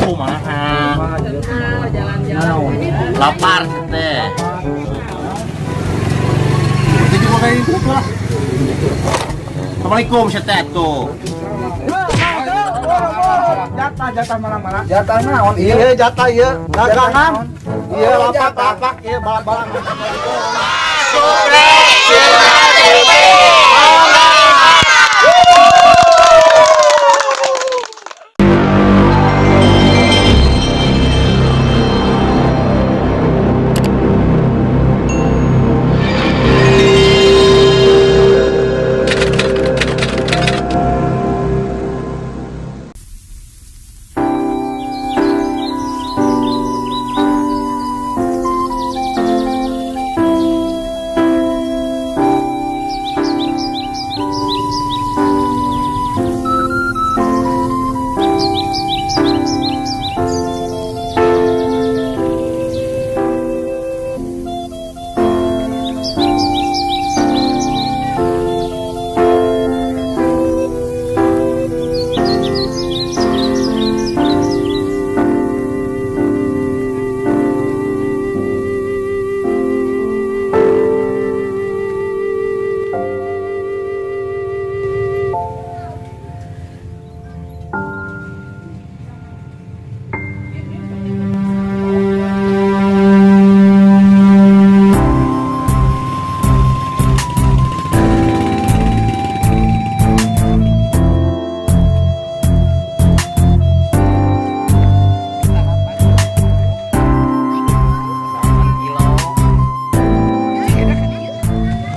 Kumaha? Lapar teh. Itu juga kayak itu lah. Assalamualaikum teh tuh. Jatah jatah mana-mana. Jatah naon ieu? Iya jatah iya. Dagangan. Iya Oh, lapak jatah. Lapak iya balak-balak.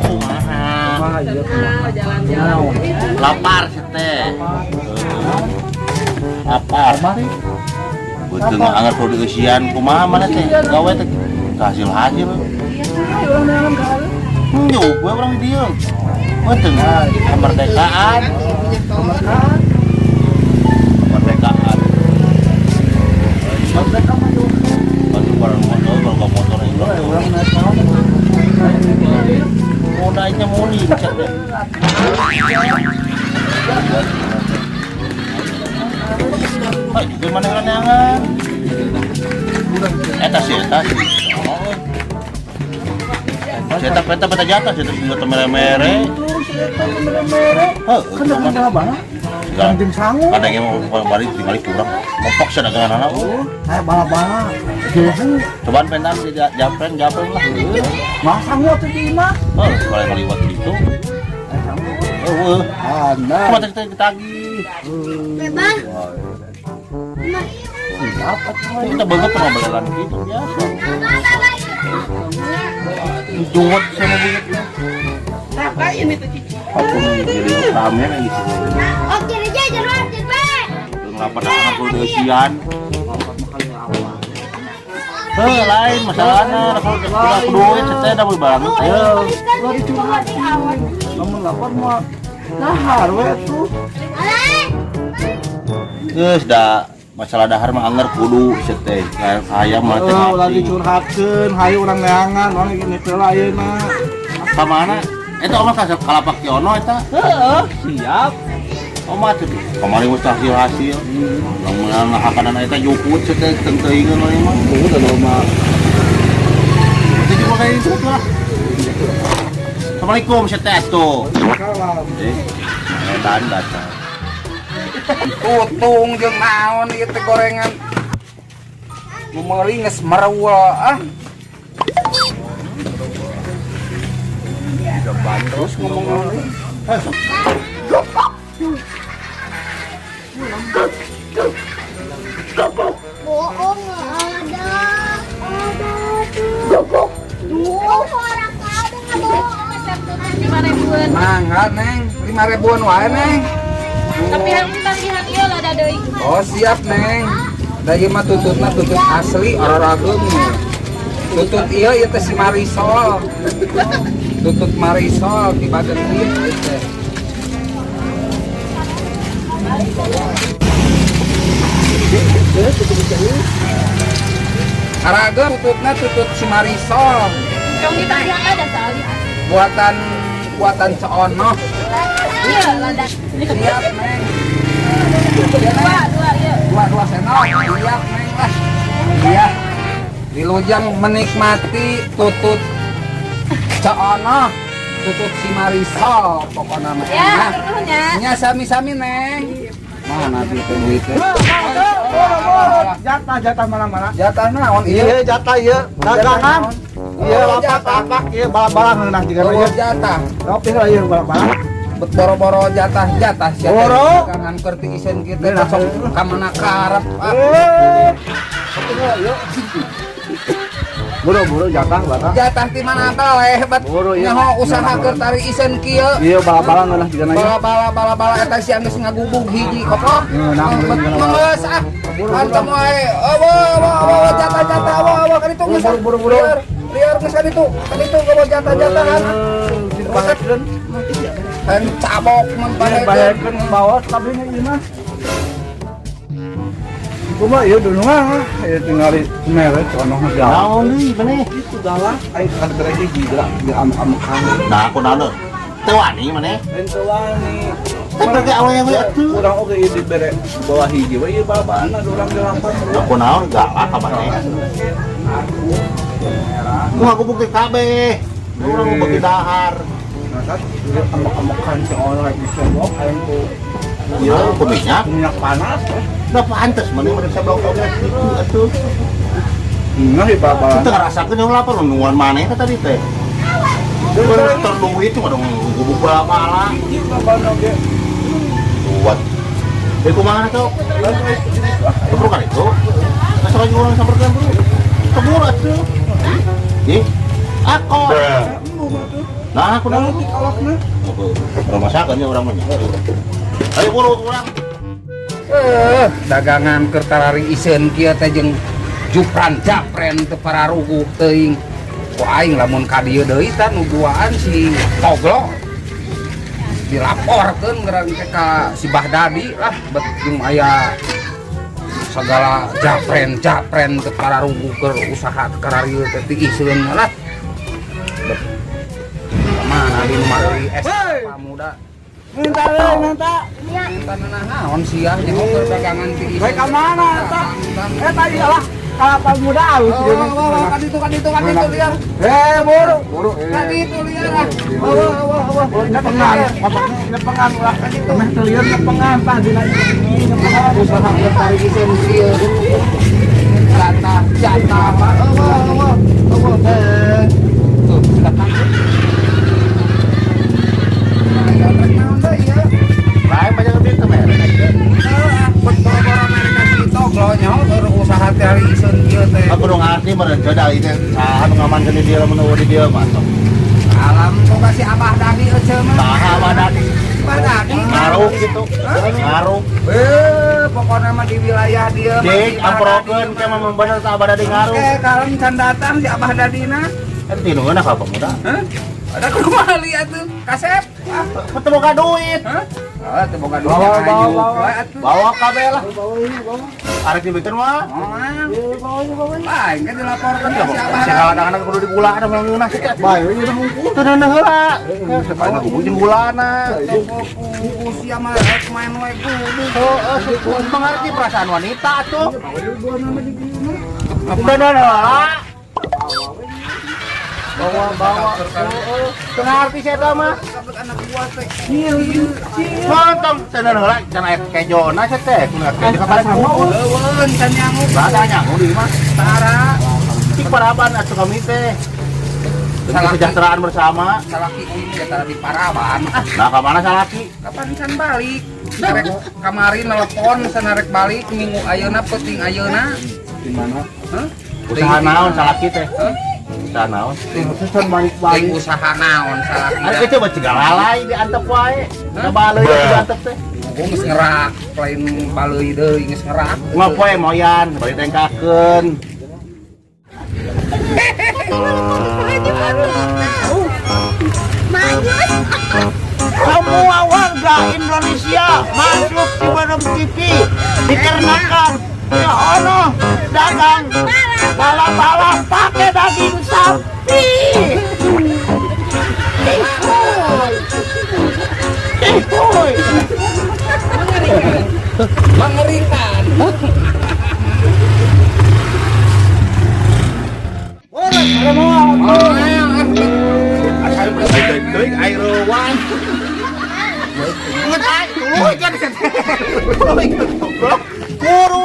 Kumaha? Lapar teh. Lapar. Betul anggar kudu dieusian kumaha mana teh? Gawe teh hasil-hasil. Nyuk gue orang di dieu. Betul kemerdekaan. Kemerdekaan. Merdeka mah yo. Aduh, barang motor, barang motor ini. Urang naik naon. Mau naiknya mau lincah deh. Hai, juga mana neangan. Eta sih, eta sih. Oh. Eta peta peta jatah, eta sih jatah mere-mere. Mere. Heuh, Kan dagangan mana? Segala. Jeung sangu. Kadang yang mau balik tinggal kurang. Mopok sih dagangan anak. Kayak bala-bala. Jehu. Cobaan pentan di japren japren lah. Mah sangu atuh di imah. Heuh, kalau kaliwat gitu. Heuh, Anda. kumaha teh ditagih. Bebas. Siap atuh. Kita banget pernah belelan gitu biasa. Juwet sama bunyi. Ngapain itu Cici? Aku jadi rame kayak gitu. Oke aja jalan jalan. Ngelapan anak kudu dieusian. Heuh, lain masalahna kalau kudu duit teh da banget. Ayo, ulah dicurhatin. Lamun lapar mah dahar we tuh. Geus da masalah dahar mah anger kudu teh. Hayam mah teh. Ulah dicurhatkeun, hayu urang neangan, urang gini teh lah ayeuna. Ka mana? Eta omah ka kalapak Kiono eta. Heeh, siap. Omah teh kamari geus hasil-hasil. Lamun ngahakanan eta jukut teh teu teuingeun we mah. Tuh udah mah. Itu juga kayak itu lah. Assalamualaikum teh tuh. Salam. Eh, edan datang. Tutung jeung naon ieu teh gorengan. Nu meuli geus mereul ah. Terus ngomong naon deui? Bohong ada. Ada tuh. Duh, orang ada nggak bohong. 5 ribuan. Mangga Neng, 5 ribuan wae Neng. Tapi harus tagihan ieu lah ada deui. Oh siap Neng. Da ieu mah tututna tutut asli orarageung. Tutut ieu ieu teh si Marisol. Tutut Marisol di badan ieu teh. Arageung tututna tutut si Marisol. Cong ditagihan ada sekali. Buatan buatan Ceono. Iya, lada. Siap Neng. Dua, dua, iya. Dua dua sendok. Iya, Neng lah. Iya. Wilujeng menikmati tutut Ceono, tutut si Marisol pokoknya mah Ya, enak. nuhun ya. Nya sami-sami, Neng. Mana duit duitnya? Jatah jatah mana-mana. Jatah naon Iya ieu? jatah iya dagangan. Iya lapak lapak iya balak-balak ngeunah jiga Oh, ieu. jatah. Tapi lah iya balak-balak. Bet boro-boro jatah jatah sia teh Boro. dagangan keur ti iseun kieu teh Nah. sok ka mana karep ah. Eh. Iya. Buru-buru jatah bapak. Jatah ti mana bae hebat. Boro, iya. Nyaho usaha keur tari iseun kieu. Iya balak-balak ngeunah jiga ieu. Bala-bala bala-bala eta sia geus ngagubug hiji koplok. Ngeunah, Bet ngeunah. geus ah. Antem wae. Eueuh eueuh eueuh jatah jatah eueuh eueuh ka ditu geus. Buru, buru, buru. Liar, liar geus ka ditu. Ka ditu gawa jatah-jatahan. Kan cabok mun Bahekeun pahekeun. bawa kabehna ieu mah. Kumaha ieu dunungan ah, ieu tingali mere sono galak. Naon deui maneh? Itu galak ai kan bere hiji gerak di am-amekan. Nah, aku naon? Teu wani maneh. Lain teu wani. Tapi ge awewe atuh. Urang oge ieu dibere bawa hiji we ieu bala-balana urang di lapak. Aku naon galak ka maneh. Ku aku bukti kabeh. Urang mau bagi dahar. Nah, kan ieu amek-amekan si orang lagi seblok aing ku Iya, ku minyak. minyak panas. Eh. Nah, pantes maneh mah seblok oge kitu atuh. Nah, ieu bala-balana. Teu ngarasakeun yang lapar nungguan maneh teh tadi teh. Terus duit cuma dong gubuk bala-bala. Ieu bala-balana oge. Buat. Eh kumaha tuh? Keburu kan itu? Masa lagi orang samperkeun bro. Keburu atuh. Ih, aku. Nah, aku Nah, naon? tik awakna. Orang masakan ya orang mah. Ayo buru urang. Eh, dagangan keur tarari iseun kieu teh jeung jupran japren teu pararuguh teuing. Ku aing lamun ka dieu deui tah nu duaan si Toglo. Dilaporkeun gerang ke ka si Bahdadi lah bet jeung aya segala japren japren teu pararuguh keur usaha kararieu teh ti iseun lah. Bet mana di mari es muda. Minta euy, minta. Minta naon sia nyaho keur dagangan ti iseun. Baik ka mana eta? Eta ieu lah kalapa muda alus Oh, ieu mah. oh, oh, kan itu, kan itu, kan itu, liar. Eh, buru. Buru. Kan itu, liar ah. Oh, oh, oh, oh. Nyepengan, nyepengan ulah. Meh teu lieur nyepengan tah dina ieu nyepengan. Usaha keur tarik iseun kieu. Jatah, jatah. Oh, oh, oh, oh, eh. Tuh, datang. Ayo, rek naon deui ieu? Lain banyak lebih teh mere. Heuh, ah, bet boro-boro mereka si Toglo nyaho keur usaha teh iseun kieu teh. Aku dong ngerti meureun da ieu teh saha nu ngamankeun di dieu lamun eueuh di dieu mah sok. Alam boga si Abah Dadi euceu mah. Saha Abah Dadi? Abah Dadi. Ngaruh gitu. Ngaruh. Eh, pokoknya mah di wilayah dia mah. Cik, si Abah amprokeun Dadi ke mah bener tah Abah Dadi ngaruh. Oke, kalem can datang si Abah Dadina. Kan tinu ngeunah ka pemuda. Hah? Ada kumaha lihat tuh, kasep. Ah, Ketemu ka duit. hah? Ah, teu boga duit. Bawa, bawa, bawa. Atuh. Bawa kabeh lah. Bawa ini, bawa. Arek dibikeun mah. Moal. Iya, bawa ini, bawa ini. Lain kan dilaporkan ke si Abah. Si kalangan kudu digula ada mah ngeunah sih. Bae ieu mah hungkul. Teu ngeunah heula. Supaya kudu jeung gulana. Toko sia mah rek main we kudu. Heeh, sukun mengerti perasaan wanita tuh. Bawa nama di dieu mah. Teu ngeunah heula. Bawa bawa. Teu ngarti si eta mah. Kabet anak buah teh. Mantap, teu ngeunah heula can aya kejona sia teh. Kudu kejo ka balik kudu. Eueun can nyanguk. Bahasa nyangu di mah. Tara. Cik paraban atuh kami teh. Demi Salaki. kesejahteraan bersama. Salaki ini dia di Parawan. Ah, Nah, ka mana salaki? kapan can balik? Rek kamari nelpon sanarek balik minggu ayeuna peuting ayeuna. Di mana? Hah? Usaha naon salaki teh? Hah? Usaha naon? Terus can Ting balik-balik. usaha naon salaki. Ada itu mah ciga lalai diantep wae. Da baleui diantep teh. Gua geus ngerak, lain baleui deui geus ngerak. Ngopoe moyan, bari tengkakeun. Semua warga Indonesia masuk Ciberem TV dikarenakan ya ono dagang bala-bala pakai daging sapi. Ihuy. Ihuy. Mengerikan. Teuing air ruan. Tuluy kan. Tuluy goblok. Kuru.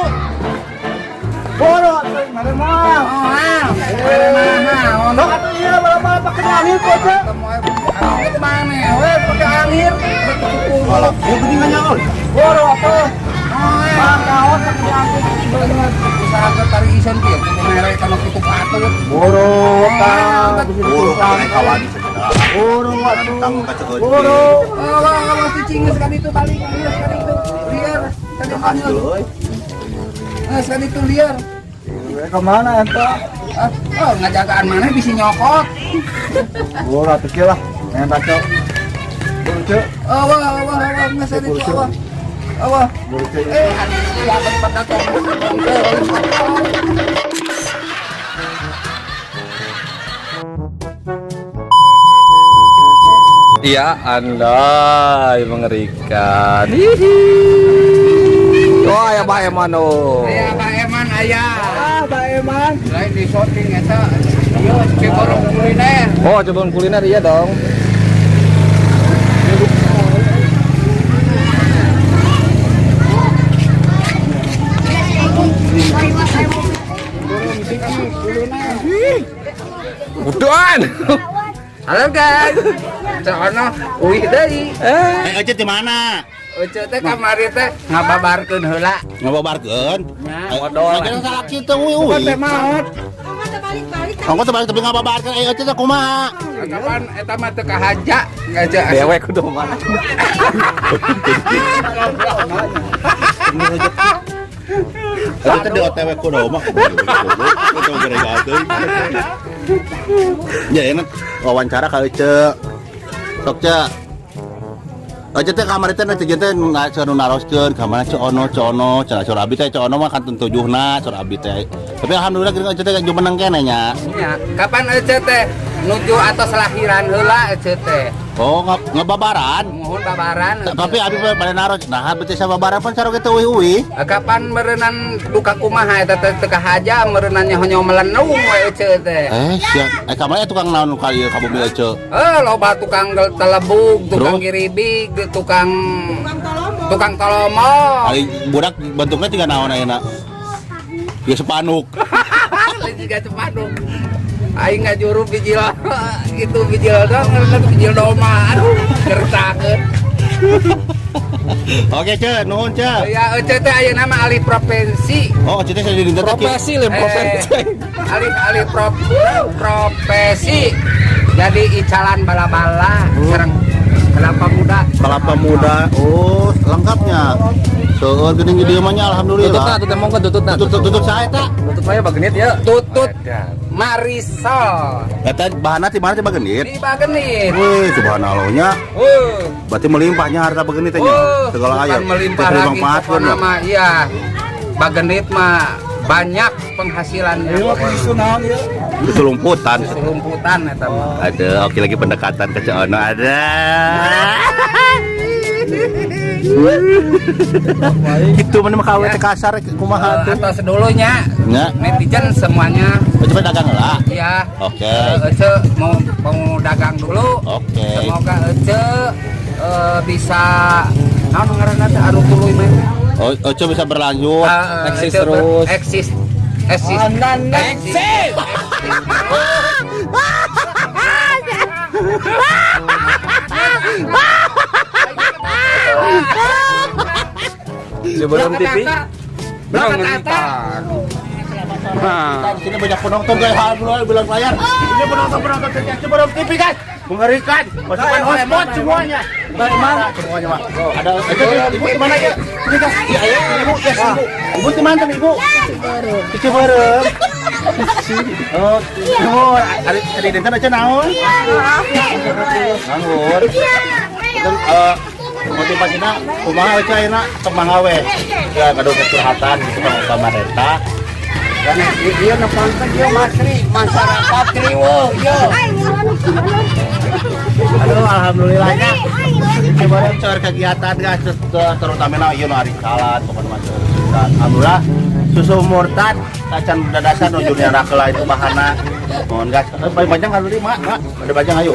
Boro atuh mare mah. Oh, Sok atuh ieu bala-bala pake diangir ku aja. Mana we pakai angin. Malah gua geuningan nyaon. Boro atuh. Makaon pake diangir bener. Usaha ke tari isen kieu kudu mere kana kitu patut. Boro tah. Buru kawan kawan saja. Boro atuh. Tanggung ka ceuk. Boro. Oh, wah, cicing geus ka ditu balik, geus ka ditu. Liar. Hasil euy. Geus ka ditu liar. Ke mana eta? Ah, oh, ngajagaan mana bisi nyokot. Boro atuh kieu lah. Main baca. Boro ceu. Oh, wah, wah, wah, geus ka ditu, wah. Oh, wah. Boro ceu. Eh, aduh, siapa pada Ya, andai mengerikan. Hihi. Wah, ya Pak Eman oh. Aya Pak Eman aya. Ah, Pak Eman. Lain di shooting eta. Ieu Ciborong kuliner. Oh, cobaan kuliner iya dong. Uduan. Halo guys. Sono uih deui. Eh, Ece di mana? Ucu teh kamari teh ngababarkeun heula. Ngababarkeun. Nya. Modol. Jangan salah kitu uy uy. Teh maot. Ongko teh balik tapi ngababarkeun eh Ece teh kumaha? Kapan eta mah teu kahaja ngaja. Dewek kudu mah. Ece teh di OTW kudu mah. Itu gara-gara teuing. Ya enak wawancara ka Ece. Sok Ce. Ece teh kamari teh netizen teh nu naroskeun ka mana Ce Ono Ce Ono cenah Cor Abi teh Ce Ono mah kantun tujuhna Cor Abi teh. Tapi alhamdulillah geuning Ece teh jumeneng keneh nya. Nya, kapan Ece teh nuju atos lahiran heula Ece teh. Oh, ngababaran. Muhun babaran. Ece. Tapi abi pada naros, nah abi teh sababaran pan sarua kitu uih-uih. Kapan meureunan duka kumaha eta teh teu kahaja meureunan nya melenung we Ece teh. Eh, siap. Eh, kamari tukang naon ka ieu ka bumi Ece? Eh, loba tukang telebug, tukang Terus? giribig, tukang tukang tolomo. Ari budak bentuknya tiga naon ayeuna? Ya sepanuk. Lain juga sepanuk. Aing ngajuru bijil itu bijil dong, bijil doma. Aduh, gertakeun. Oke, Ce, nuhun, Ce. Ya, Ece teh ayeuna mah alih profesi. Oh, Ece teh saya di Profesi lain profesi. Alih alih profesi. Jadi icalan bala-bala sareng kelapa muda. Kelapa muda. Oh, lengkapnya. Seueur geuning di dieu mah nya Tututna alhamdulillah. tutut monggo tututna. Tutut tutut saya tak. Tutut mah ya bagenit ya. Tutut Marisol. Eta bahanna ti mana ti bagenit? Di Bagenit. Wih, subhanallahnya. Berarti melimpahnya harta bagenit teh nya. Segala bukan aya. melimpah Teh lagi dimanfaatkeun pokona ya. mah iya. Bagenit mah banyak penghasilannya. Ieu mah susu naon ieu? Itu lumputan. Serumputan eta mah. Ada, oke lagi pendekatan ke Cak Ono ada. Gitu mana mah kawe teh kasar kumaha tuh. Atau sedulunya Nya, netizen semuanya coba dagang lah. ya. Oke. Ece mau mau dagang dulu. Oke. Semoga Ece bisa naon ngaranna teh anu tuluy mah. Oh, Oce bisa berlanjut. Eksis Ece terus. Eksis. Eksis. Eksis. Sebelum TV. Belakang Kita di sini banyak penonton guys. Alhamdulillah bilang layar. Ini penonton-penonton setia Ciberem TV guys. Mengerikan. Pasukan hotspot semuanya. Bagaimana? Semuanya mah. Ada itu ibu di mana ya? Ini guys. Iya, ayo ibu, ya ibu. Ibu di mana ibu? Ciberem. Oh, ibu ada ada dinten aja naon? Nganggur. Dan motivasinya kumaha we ayeuna teu mangga we. Ya gaduh kecurhatan gitu kan pemerintah. Iya nepang teh ieu masri masyarakat riweuh ieu. Aduh, alhamdulillahnya. Coba cor kegiatan guys, terutama ieu nu ari salat pokoknya mah. Alhamdulillah susu murtad tacan dadasan nu junior rakeula itu bahana. Mohon guys, banyak kan beli mak, mak, ada banyak ayo.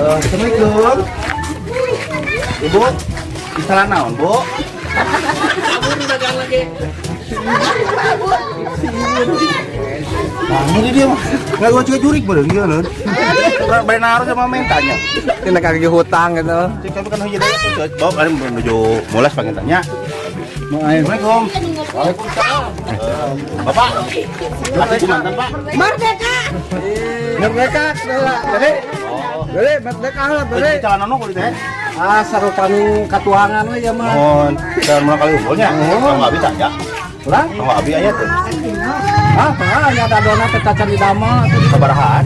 Assalamualaikum. Ibu, salah naon, Bu? Dagang lagi. Nah, ini dia mah. Nggak gua juga jurik bener dia lho. Bari naruh sama mentanya. Tina kaki hutang gitu. Cek tapi kan hiji deui tuh, bawa kan menuju mulas pangintanya. Assalamualaikum. Waalaikumsalam. Bapak, masih kumantan, Pak? Merdeka. Merdeka lah. Beli. Beli merdeka lah beli. Jalan ono kulit teh. Ah sarukan katuangan we ya mah. Mohon, jalan mana kali unggulnya? Kalau nggak bisa ya. Lah, Kalau abi aya tuh. ah, ah, nya dadona teh tacan di damel atuh. Sabarahaan.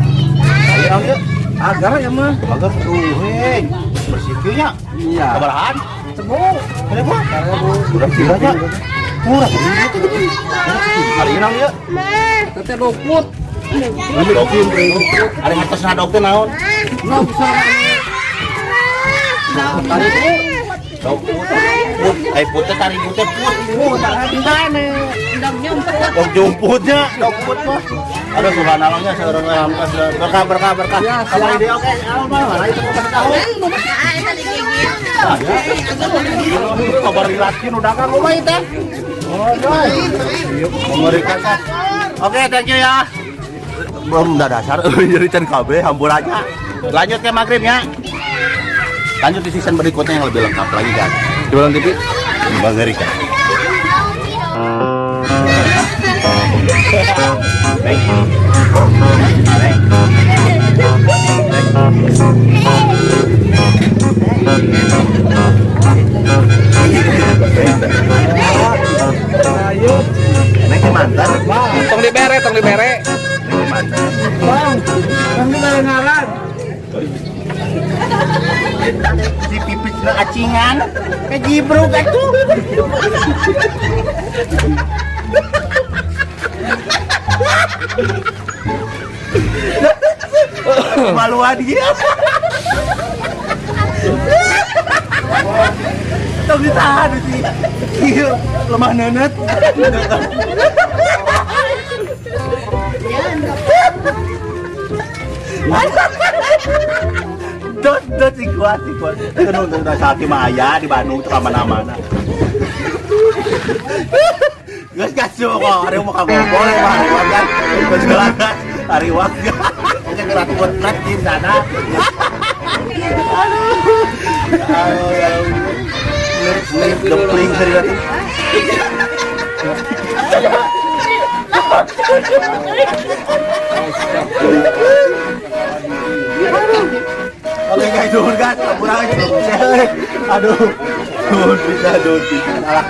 Ayo naon ieu? Agar ya mah. Agar tuh, hei. Bersih kieu nya. Iya. Sabarahaan? Cebu. Seribu. Murah nya. Murah gini. Hari ini naon ieu? Teh luput. Dok. Ada ngatosna dok teh naon? Nah, bisa. Dok put. Put, eh put teh tarik put teh put. Oh, tak ada. Dok jumputnya, dok put mah. Aduh subhanallahnya seorang alhamdulillah berkah berkah berkah. Ya, Kamar siap. ide oke, alhamdulillah itu mau kasih tahu. Ah, ya. Kabar dilatih udah kan rumah itu. Oh, mengerikan kan. Oke, thank you ya. Belum udah dasar jadi can KB hampur aja. Lanjut ke maghrib ya. Lanjut di season berikutnya yang lebih lengkap lagi kan. Di Ciberem TV. Mengerikan. Baik. Baik. Ayo. Neng mantan. Tong dibere, tong dibere. Neng mantan. Bang, tong dibere ngaran. Si pipis na acingan, kejibruk atuh. Maluan dia. Tong ditahan sih. Iya, lemah nenet. Dot dot si kuat si kuat. Kan untung udah saat mah aya di Bandung tuh mana-mana. Geus kasuh kok, hari mau ka ngobrol ya hari wagan. Geus gelas hari wagan. Oke gerak buat di sana. Aduh. Aduh. Gepling serius. Oke guys, nuhun guys, kurang aja. Aduh, nuhun bisa, nuhun bisa. Alah.